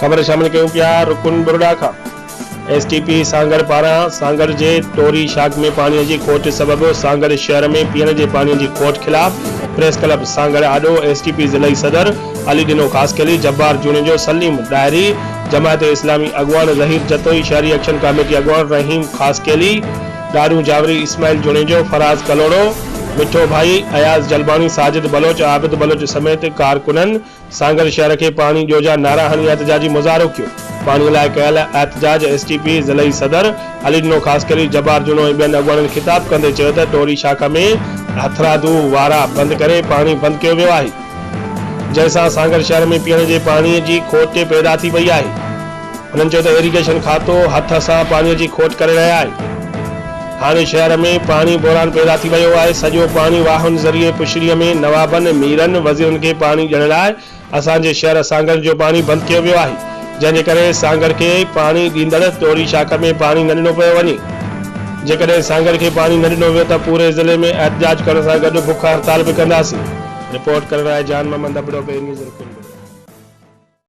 خبر شامل ڪيون پيا رڪن ٻرڙا کان ايس ٽي پي سانگهڙ پاران سانگهڙ جي ٽوري شاخ ۾ پاڻي جي کوٽ سبب سانگهڙ شهر ۾ پيئڻ جي پاڻي جي کوٽ خلاف پريس ڪلب سانگهڙ آڏو ايس ٽي پي ضلعي صدر علي ڏنو خاصخيلي، جبار جوڻيجو، سليم ڏاهري، جماعت اسلامي اڳواڻ ظهير جتوئي، شهري ايڪشن ڪاميٽي اڳواڻ رحيم خاصخيلي، ڏاڏون جاوري، اسماعيل جوڻيجو، فراز ڪلهوڙو، مٺو ڀائي، اياز جلباڻي، ساجد بلوچ، عابد بلوچ سميت ڪارڪنن سانگهڙ شهر کي پاڻي ڏيو جا نعرا هڻي احتجاجي مظاهرو ڪيو. پاڻي لاء ڪيل احتجاج ايس ٽي پي ضلعي صدر علي ڏنو خاصخيلي، جبار جوڻو ۽ ٻين اڳواڻن خطاب ڪندي چيو ته ٽوري شاخ ۾ هٿرادو وارا بند ڪري پاڻي بند ڪيو ويو آهي جنهن سان سانگهڙ شهر ۾ پيئڻ جي پاڻي جي کوٽ پيدا ٿي وئي آهي. هنن چيو ته ايريگيشن کاتو هٿ سان پاڻي جي کوٽ ڪري رهيا آهي. هاڻي شهر ۾ پاڻي بحران پيدا ٿي ويو آهي، سڄو پاڻي واهن ذريعي پشڙي ۾ نوابن، ميرن، وزيرن کي پاڻي ڏيڻ لاء اسان جي شهر سانگهڙ جو پاڻي بند ڪيو ويو آهي، جنهن جي ڪري سانگهڙ کي پاڻي ڏيندڙ ٽوري شاخ ۾ پاڻي نه ڏنو پيو وڃي. جيڪڏهن سانگهڙ کي پاڻي نه ڏنو ويو ته پوري ضلعي ۾ احتجاج ڪرڻ سان گڏ بک هڙتال به ڪنداسين. رپورٽ ڪرڻ آء جان محمد ابڙو، بي نيوز رڪن.